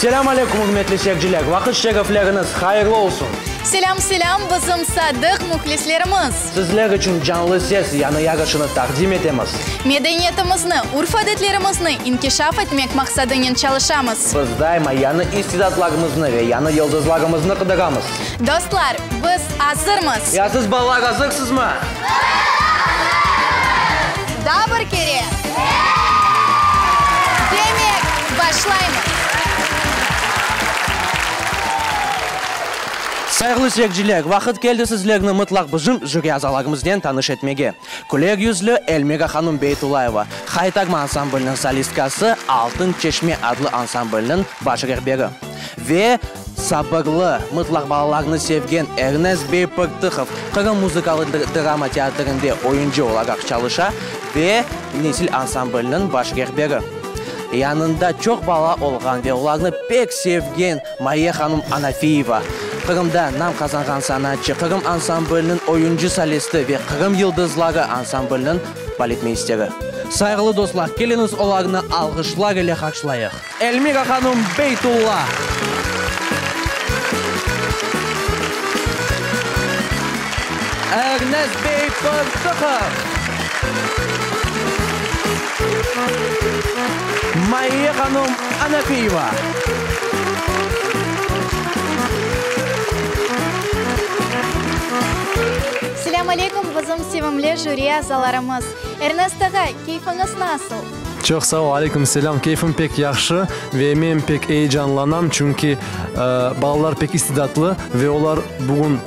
Selâm aleyküm, ürmetli seyirciler! Vaqıt şerifleriñiz hayırlı olsun! Selâm, selâm, bizim sadıq mühlislerimiz! Sizler içün Canlı ses yañı yarışını taqdim etemiz. Medeniyetimizni, urf-adetlerimizni inkişaf etmek maqsadınen çalışamız. Biz daima yañı istidatlarımıznı ve yañı yıldızlarımıznı qıdıramız. Dostlar, biz azırmız! Ya siz, balalar, azırsızmı? Daa bir kere! Demek, başlaymız! Sayğılı seyirciler, vaqıt keldi sizlerni mıtlaq bizim jüri azalarımıznen tanış etmege. Küler yüzlü Elmira hanım Beytullayeva, Haytarma ansambliniñ solistkası, Altın çeşme adlı ansambliniñ baş rehberi. Ve sabırlı, mıtlaq balalarnı sevgen Ernest bey Pırtıhov, Qırım muzıkalı drama teatrinde oyuncı olaraq çalışa ve Nesil ansambliniñ baş rehberi. Yanında çoq bala olğan ve olarnı pek sevgen Mayye hanım Anafiyeva, Qırımda nam qazanğan sanatçı, Qırım ansambliniñ oyuncı-solisti ve Qırım yıldızları ansambliniñ baletmeysteri. Sayğılı dostlar, keliñiz olarnı alğışlar ile qarşılayıq. Elmira hanım Beytulla. Ernest bey Pırtıhov. Mayye hanım Anafiyeva. Selâm aleyküm, bizim sevimli jüri azalarımız! Ernest ağa, keyfiñiz nasıl? Çoq sağ ol, aleyküm selâm. Keyfim pek yahşı ve men pek eyecanlanam, çünki balalar pek istidatlı ve olar bugün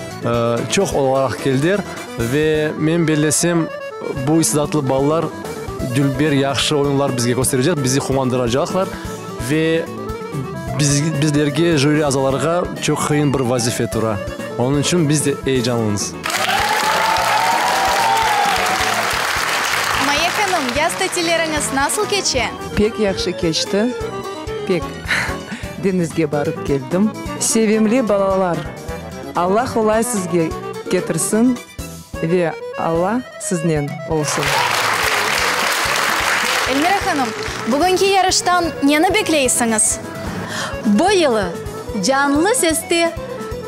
çoq olaraq keldiler ve men bellesem, bu istidatlı balalar dülber, yahşı oyunlar bizge kösterecek, bizi quvandıracaqlar ve bizlerge, jüri azalarğa, çoq qıyın bir vazife tura. Onıñ içün biz de eyecanlımız. Maya hanım, yaz tatilleriñiz nasıl keçe? Pek yahşı keçti, pek. Deñizge barıp keldim. Sevimli balalar, Alla qolay sizge ketirsin ve Alla siznen olsun. Elmira hanım, bugünki yarıştan neni bekleysiñiz? Bu yılı canlı seste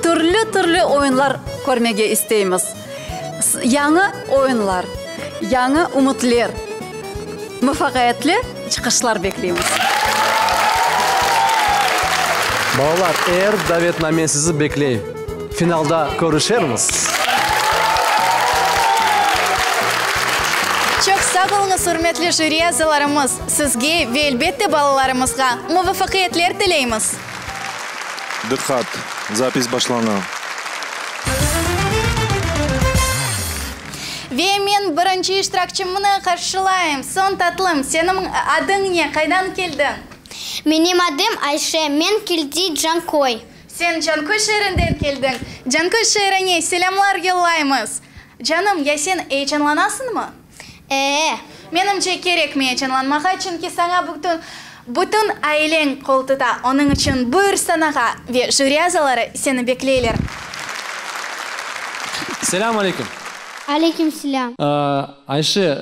türlü-türlü oyunlar körmege isteymiz. Yañı oyunlar, yañı ümütler, muvafaqiyetli çıqışlar bekleymiz. Balalar, er davetname sizi bekley. Finalda körüşermiz! Çoq sağ oluñız, ürmetli jüri azalarımız! Sizge ve elbette balalarımızğa muvafaqiyetler tileymiz! Diqqat! Zapis başlana. Ve men birinci iştirakçımnı qarşılayım. Soñ, tatlım, seniñ adıñ ne, qaydan keldiñ? Menim adım Ayşe, men keldi Canköy. Sen Canköy şeerinden keldiñ. Canköy şeerine selâmlar yollaymız. Canım, ya sen eyecanlanasıñmı? E-e. Menimce, kerekmey eyecanlanmağa, çünki saña bütün, bütün aileñ qol tuta. Onıñ içün buyur sanağa ve jüri azaları seni bekleyler. Selâm aleyküm. Aleyküm selâm. Ayşe,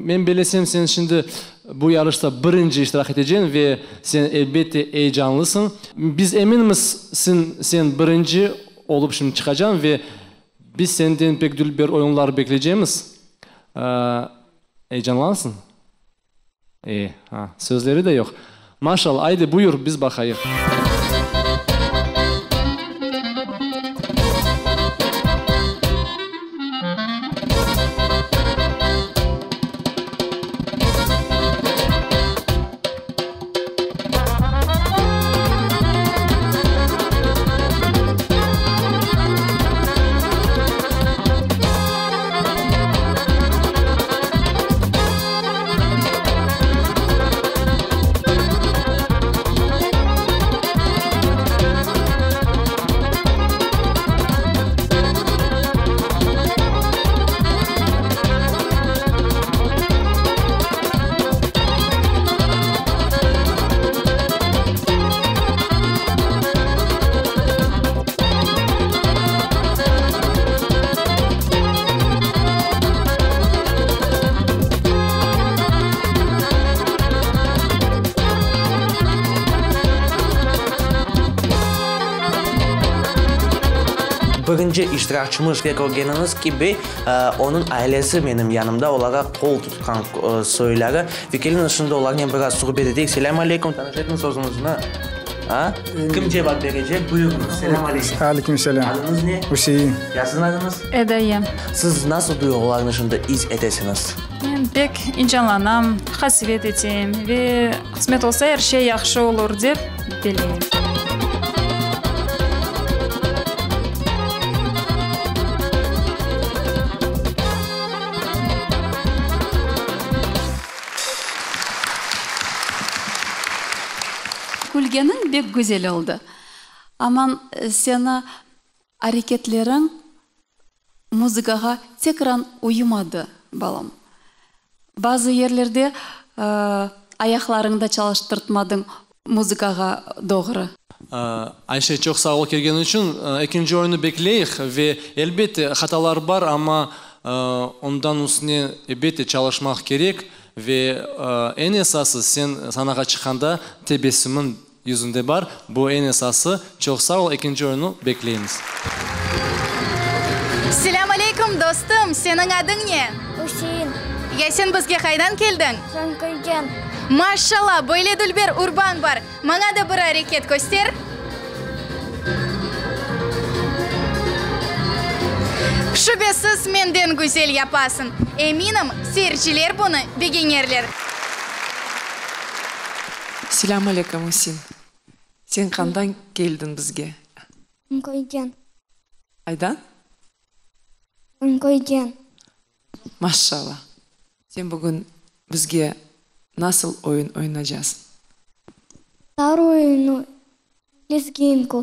men belesem, sen şimdi Bu yarışta birinci iştirak eteceñ ve sen, elbette, eyecanlısıñ. Biz eminmiz, sen birinci olıp şimdi çıqacañ ve biz senden pek dülber oyunlar bekleycemiz. Eyecanlansıñ? E, ha, sözleri de yoq. Maşallah, aydı, buyur, biz baqayıq. Birinci iştirakçımız ve körgeniñiz kibi, onıñ ailesi menim yanımda, olarğa qol tutqan soyları. Ve keliñiz şimdi olarnen biraz suhbet eteyik. Selâm aleyküm, tanış etiñiz özüñizni. A? Kim cevap berecek? Buyurıñız. Selâm aleyküm. Aleyküm selâm. Adıñız ne? Üsein. Ya siziñ adıñız? Edayye. Siz nasıl duyğularnı şimdi is etesiñiz? Men pek incanlanam, qasevet eteyim ve qısmet olsa er şey yahşı olur dep beleyim. Külgeniñ bek güzel oldı. Aman seni areketleriñ muzıkağa tekran uyumadı, balam. Bazı yerlerde ayaqlarıñı da çalıştırtmadıñ muzıkağa doğru. Ayşe, çoq sağ ol kelgeniñ içün. Ekinci oyunnı bekleyik ve elbette hatalar bar, amma ondan üstüne elbette çalışmaq kerek ve eñ esası sen sanağa çıqqanda tebessümiñ Yüzünde bar, bu eñ esası. Çoq sağ ol, ekinci oyunnı bekleymiz. Selâm aleyküm, dostum! Seniñ adıñ ne? Üsein. Ya sen bizge qaydan keldiñ? Canköyden. Maşşalla, böyle dülber urbañ bar! Maña da bir areket köster. Şübesiz, menden güzel yapasıñ. Eminim, seyirciler bunı begenerler. Selâm aleyküm, Üsein. Sen qandan keldiñ bizge? Köyden. Qaydan? Köyden. Maşşalla. Sen bugün bizge nasıl oyun oynacasıñ? Tatar oyunı, lezginka.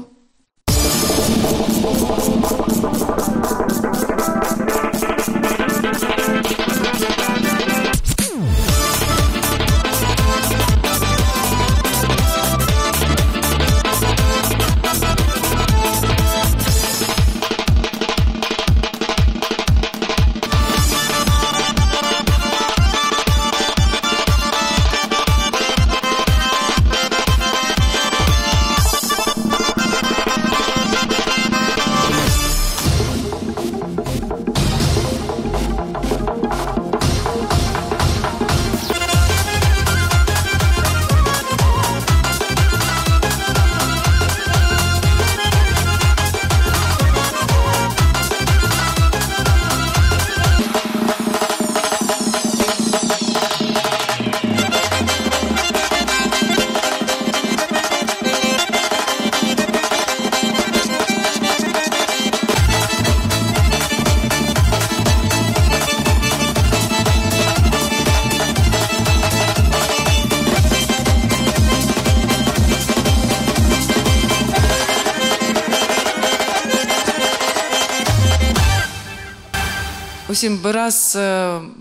Üsein, biraz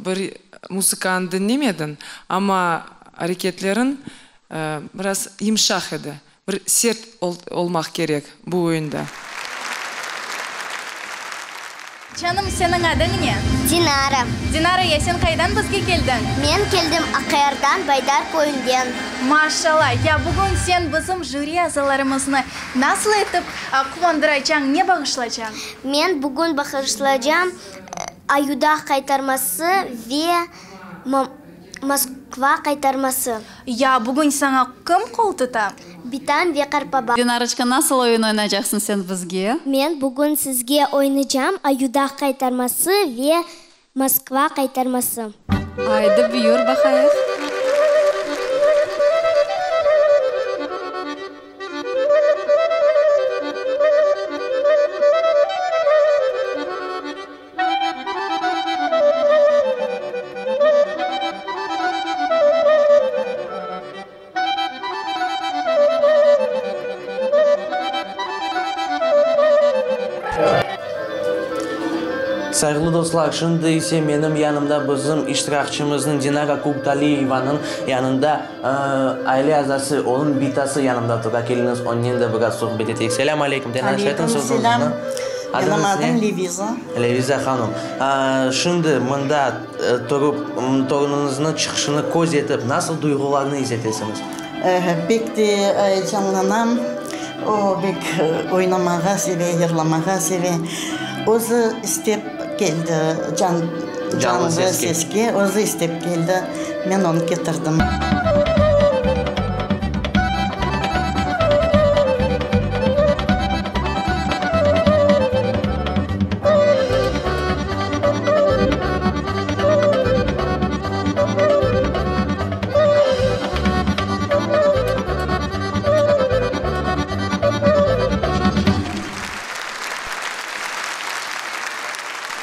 bir muzıkanı diñlemediñ, amma areketleriñ biraz yımşaq edi. Bir sert olmaq kerek bu oyunda. Canım, seniñ adıñ ne? Dinara. Dinara, ya sen qaydan bizge keldiñ? Men keldim Aqyardan, Baydar köyünden. Maşallah! Ya bugün sen bizim jüri azalarımıznı nasıl etip quvandıracañ, ne bağışlacañ? Men bugün bağışlacam Ayudağ qaytarması ve Moskva qaytarması. Ya bugün saña kim qol tuta? Bitam ve qartbabam. Dinaroçka, nasıl oyun oynaycaqsıñ sen bizge? Men bugün sizge oynaycam Ayudağ qaytarması ve Moskva qaytarması. Aydı, buyur, baqayıq. Sayğılı dostlar, şimdi ise menim yanımda bizim iştirakçımıznıñ Dinara Kuktaliyevanıñ yanında aile azası, onıñ bitası yanımda tura. Keliñiz, onnen de biraz suhbet eteyik. Selâm aleyküm, tanış etiñiz özüñizni. Aleyküm selâm. Menim adım Leviza. Leviza hanım, şimdi mında turıp, torunıñıznıñ çıqışını köz etip, nasıl duyğularnı is etesiñiz? Pek de eyecanlanam. O bek oynamağa seve, yırlamağa seve. Özü istep keldi canlı seske, özü istep keldi, men onı ketirdim.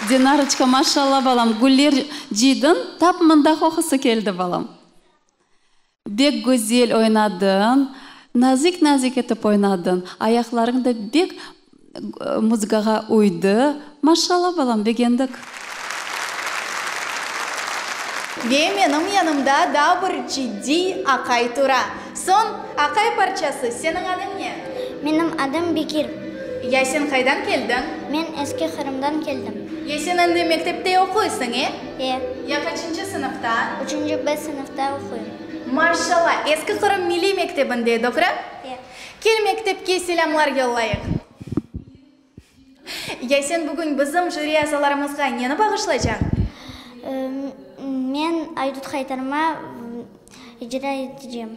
Dinaroçka, maşalla, balam, güller cıydıñ, tap mında qoqusı keldi, balam. Bek güzel oynadıñ, nazik-nazik etip oynadıñ, ayaqlarıñ da bek muzıkağa uydı. Maşalla, balam, begendik. Ve menim yanımda daa bir ciddiy aqay tura. Soñ, aqay parçası, seniñ adıñ ne? Menim adım Bekir. Ya sen qaydan keldiñ? Men Eski Qırımdan keldim. Ya sen endi mektepte oquysıñ, e? E. Ya qaçıncı sınıfta? Üçünci B sınıfta oquyım. Maşşalla, Eski Qırım milliy mektebinde, doğru? E. Kel mektepke selâmlar yollayıq. Ya sen bugün bizim jüri azalarımızğa neni bağışlaycañ? Men Aydut Haytarma icra etecem.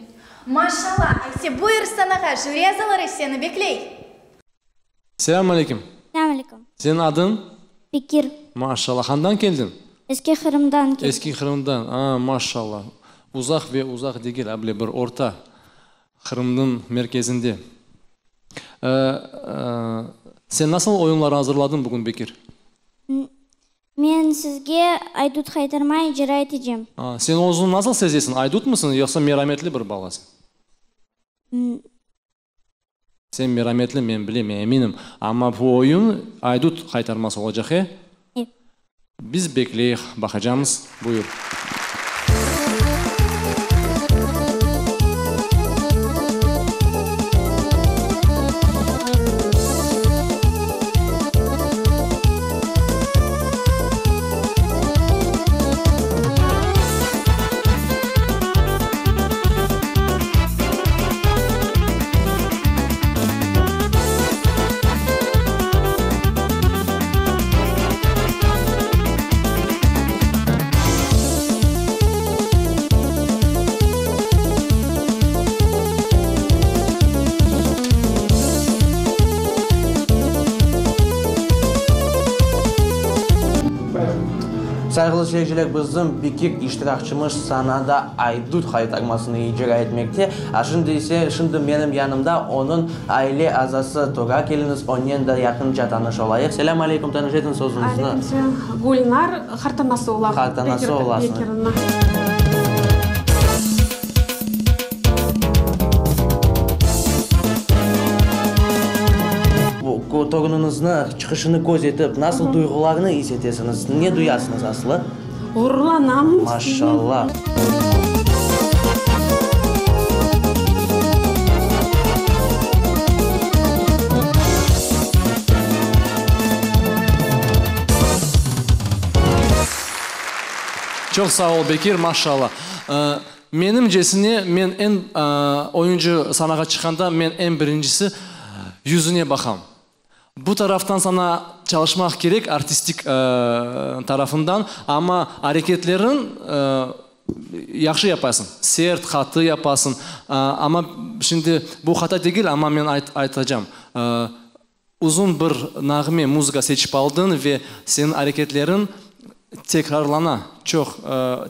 Maşşalla, Ayse, buyur sanağa, jüri azaları seni bekley. Selâm aleyküm. Selâm aleyküm. Seniñ adıñ? Bekir. Maşşalla. Handan keldiñ? Eski Qırımdan keldim. Eski Qırımdan. A, maşşalla. Uzaq ve uzaq degil, a bile bir orta Qırımnıñ merkezinde. Sen nasıl oyunlar azırladıñ bugün, Bekir? Men sizge Aydut Haytarma icra etecem. Sen özüñni nasıl sezesiñ, aydutmısıñ yoqsa merametli bir balasıñ? Sen merametli, men bilem, eminim. Amma bu oyun aydut haytarması olacaq, e? E. Biz bekleyik, baqacamız. Buyur. Sayğılı seyirciler, bizim Bekir iştirakçımız sanada Aydut haytarmasını icra etmekte. A şimdi ise, şimdi menim yanımda onıñ aile azası tura. Keliñiz, onen de yaqınca tanış olayıq. Selâm aleyküm, tanış etiñiz özüñizni. Aleyküm selâm. Gülnar, qartanası olam. Qartanası olasıñız. Bu torunıñıznı çıqışını köz etip, nasıl duyğularnı is etesiñiz, ne duyasıñız aslı? Ğururlanam. Maşallah. Çoq sağ ol, Bekir, maşallah. Menimcesine, men eñ oyuncı sanağa çıqqanda, men eñ birincisi yüzüne baqam. Bu taraftan saña çalışmaq kerek, artistik tarafından, amma areketleriñ yahşı yapasıñ, sert, qatı yapasıñ. Amma şimdi bu hata degil, amma men aytacam, uzun bir nağme, muzıka seçip aldıñ ve seniñ areketleriñ tekrarlana, çoq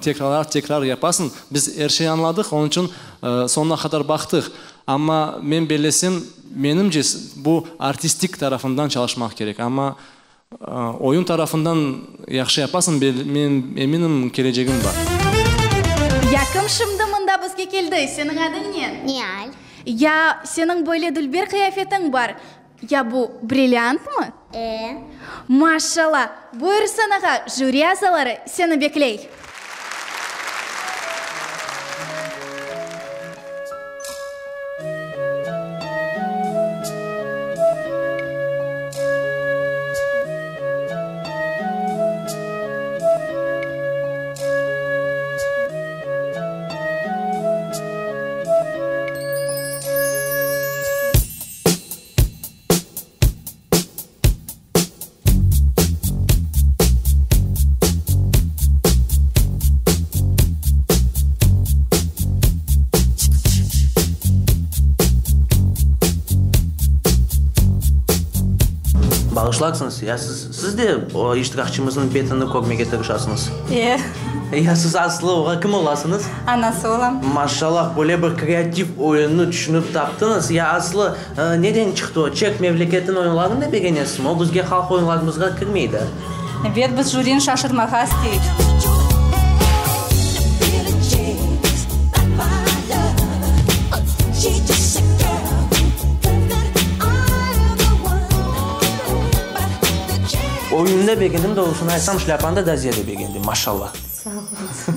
tekrarlar, tekrar yapasıñ. Biz er şey añladıq, onıñ içün soñuna qadar baqtıq. Amma men bellesem, menimce, bu artistik tarafından çalışmaq kerek. Amma oyun tarafından yahşı yapasıñ, men eminim, kelecegiñ bar. Ya kim şimdi mında bizge keldi? Seniñ adıñ ne? Nial. Ya seniñ böyle dülber qıyafetiñ bar. Ya bu brilliantmı? E. Maşşala! Buyur sanağa, jüri azaları seni bekley. Bağışlarsıñız, ya siz, siz de o iştirakçımıznıñ betini körmege tırışasıñız? E. Ya siz aslı oğa kim olasıñız? Anası olam. Maşallah, böyle bir kreativ oyunnı tüşünip taptıñız. Ya aslı, neden çıqtı o? Çet memleketniñ oyunlarını da begenesizmi? O bizge halq oyunlarımızğa kirmey de. Ebet, biz jürini şaşırmağa isteyik. Oyunını begendim, doğrusını aytsam, şlâpanı da ziyade begendim, maşallah. Sağ oluñız.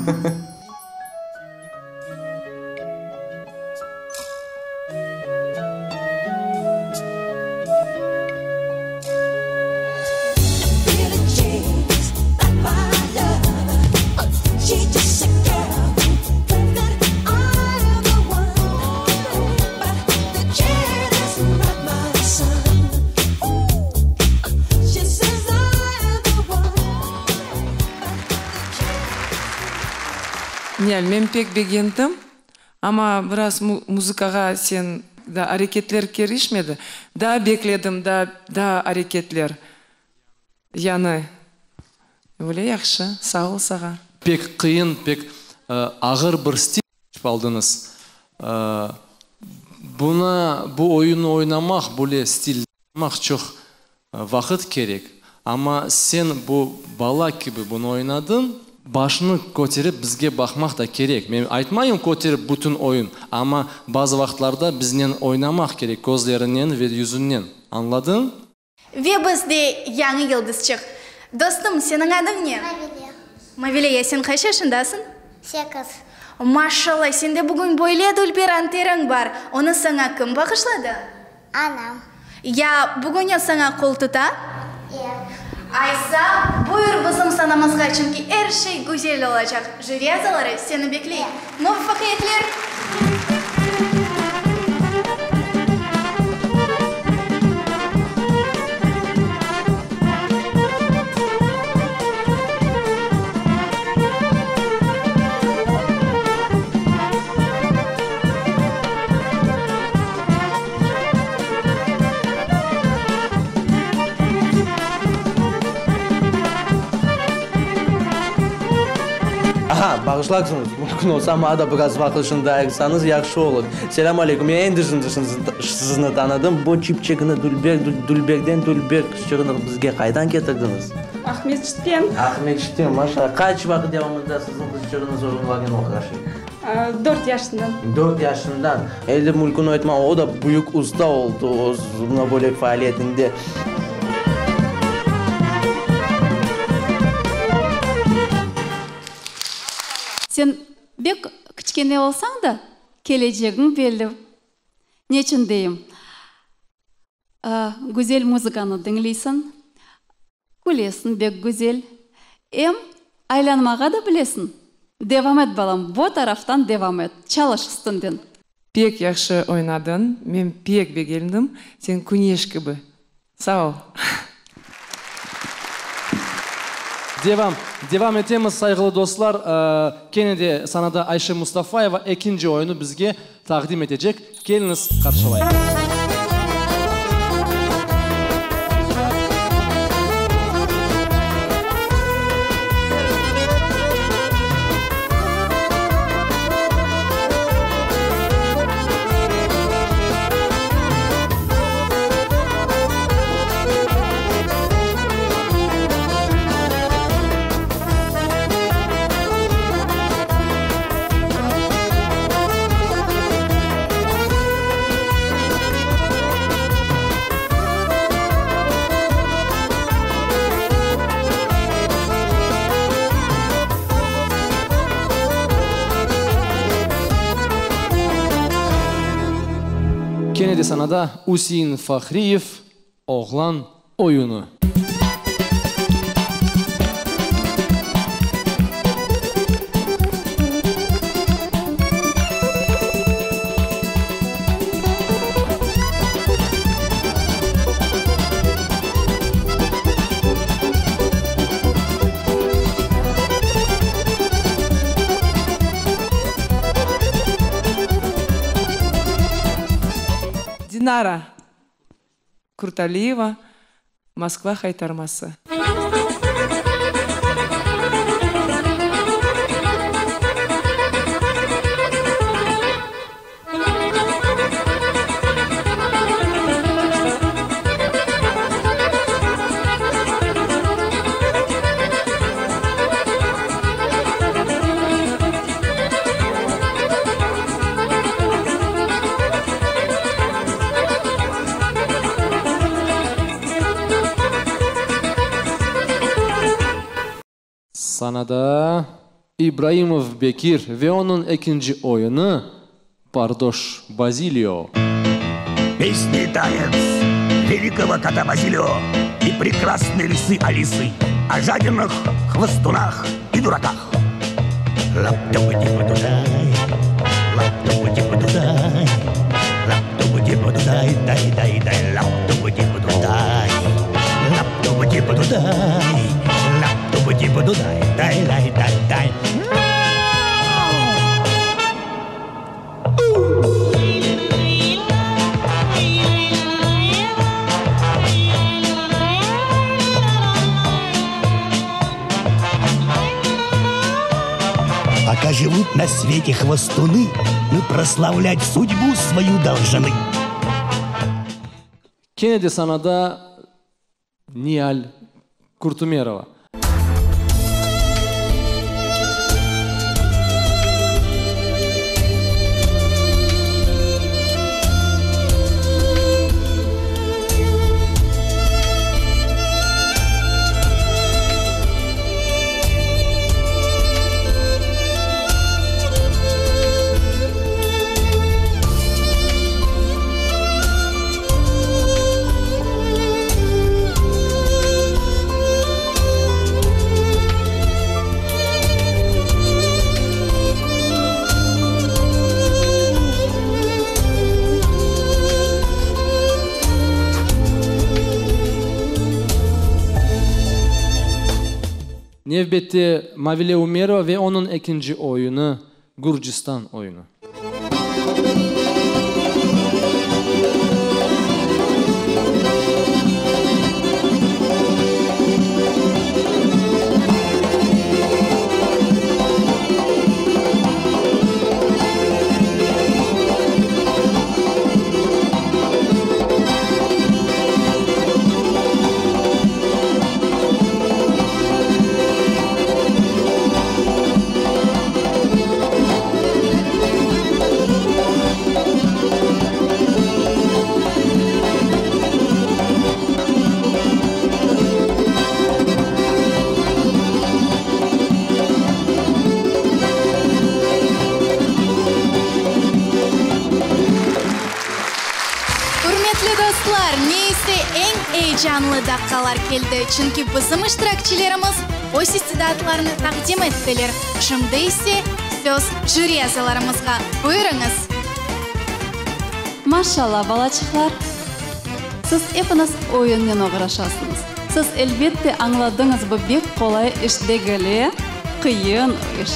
Nial, men pek begendim, amma biraz muzıkağa sen da areketler kerişmedi. Daa bekledim, daa, daa areketler. Yanı, öyle yahşı, sağ ol sağa. Pek qıyın, pek ağır bir stil seçip aldıñız. Buna, bu oyunnı oynamaq, böyle stilde oynamaq çoq Vaqıt kerek, amma sen bu bala kibi bunı oynadıñ. Başını köterip bizge baqmaq da kerek. Men aytmayım köterip bütün oyun, amma bazı vaqıtlarda biznen oynamaq kerek közlerinen ve yüzünen. Añladıñ? Ve bizde yañı yıldızçıq. Dostum, seniñ adıñ ne? Mavile. Mavile, ya sen qaç yaşındasıñ? Sekiz. Maşallah, sende bugün böyle dülber anteriñ bar. Onı saña kim bağışladı? Anam. Ya bugün o saña qol tuta? E. Aysa, buyur bizim sanamızğa, çünki er şey güzel olacaq. Jüri azaları seni bekley. Muvafaqiyetler! Aha, bağışlarsıñız, mümkün olsa, maña da biraz vaqıt şunda ayırsañız, yahşı olur. Selâm aleyküm, men endi şimdi sizni tanıdım, bu çipçigini dülber, dülberden dülber qızçığını bizge qaydan ketirdiñiz? Aqmescitten. Aqmescitten, maşallah. Qaç vaqıt devamında siziñ qızçığıñız oyunlarnen oğraşa? Dört yaşından. Dört yaşından. Endi mülkün aytma, o da büyük usta oldı öz mına böyle faaliyetinde. Sen bek kiçkene olsañ da, kelecegiñ belli. Neçün deyim? Güzel muzıkanı diñleysiñ, külesiñ bek güzel, em aylanmağa da bilesiñ. Devam et, balam, bo taraftan devam et, çalış üstünden. Pek yahşı oynadıñ, men pek begendim, sen küneş kibi. Sağ ol. Devam. Devam etemiz, sayğılı dostlar. Kene de sanada Ayşe Mustafayeva ekinci oyunı bizge taqdim etecek. Keliñiz, qarşılayıq. Kene de sanada Üsein Fahriyev, Oğlan oyunı. Dinara Kurtaliyeva. Moskva haytarması. Sanada İbraimov Bekir ve onıñ ekinci oyunı Pardoş Bazilio. Песни танец великого кота Базилио и прекрасной лисы Алисы о жадинах, хвостунах и дураках. Пока живут на свете хвостуны, мы прославлять судьбу свою должны. Kene de sanada Nial Kurtumerova. Nevbette Mavile Umerova ve onıñ ekinci oyunı, Gürcistan oyunı. Ürmetli dostlar, ne ise eñ eyecanlı daqqalar keldi, çünki bizim iştirakçilerimiz öz istidatlarını taqdim ettiler. Şimdi ise söz jüri azalarımızğa. Buyurıñız! Maşallah, balaçıqlar, siz epiñiz oyunnen oğraşasıñız. Siz, elbette, añladıñız, bu bek qolay iş degil, e? Qıyın iş.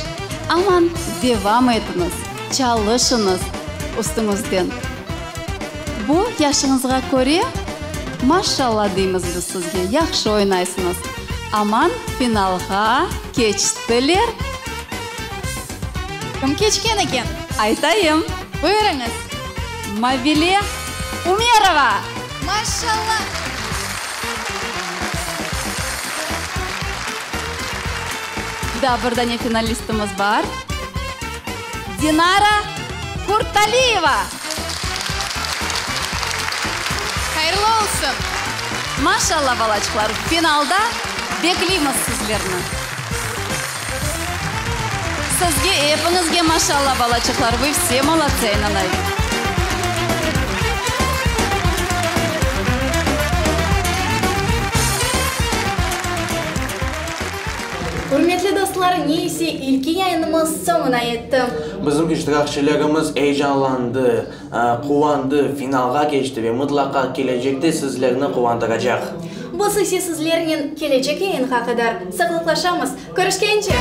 Aman, devam etiñiz, çalışıñız üstüñizden. Bu yaşıñızğa köre, maşallah deymiz biz sizge, yahşı oynaysıñız. Aman, finalğa keçtiler. Kim keçken eken? Aytayım. Buyurıñız. Mavile Umerova! Maşallah! Daa bir dane finalistimiz bar. Dinara Kurtaliyeva! Hayırlı olsun! Maşallah, balaçıqlar, finalda bekleymiz sizlerni. Sizge, epiñizge maşallah, balaçıqlar, vı vse molodtsı, aynanay. Ürmetli dostlar, ne ise ilki yayınımız soñuna yetti. Bizim iştirakçilerimiz eyecanlandı, quvandı, finalğa keçti ve mıtlaqa kelecekte sizlerni quvandıracaq. Biz ise sizlernen kelecek yayınğa qadar sağlıqlaşamız. Körüşkence!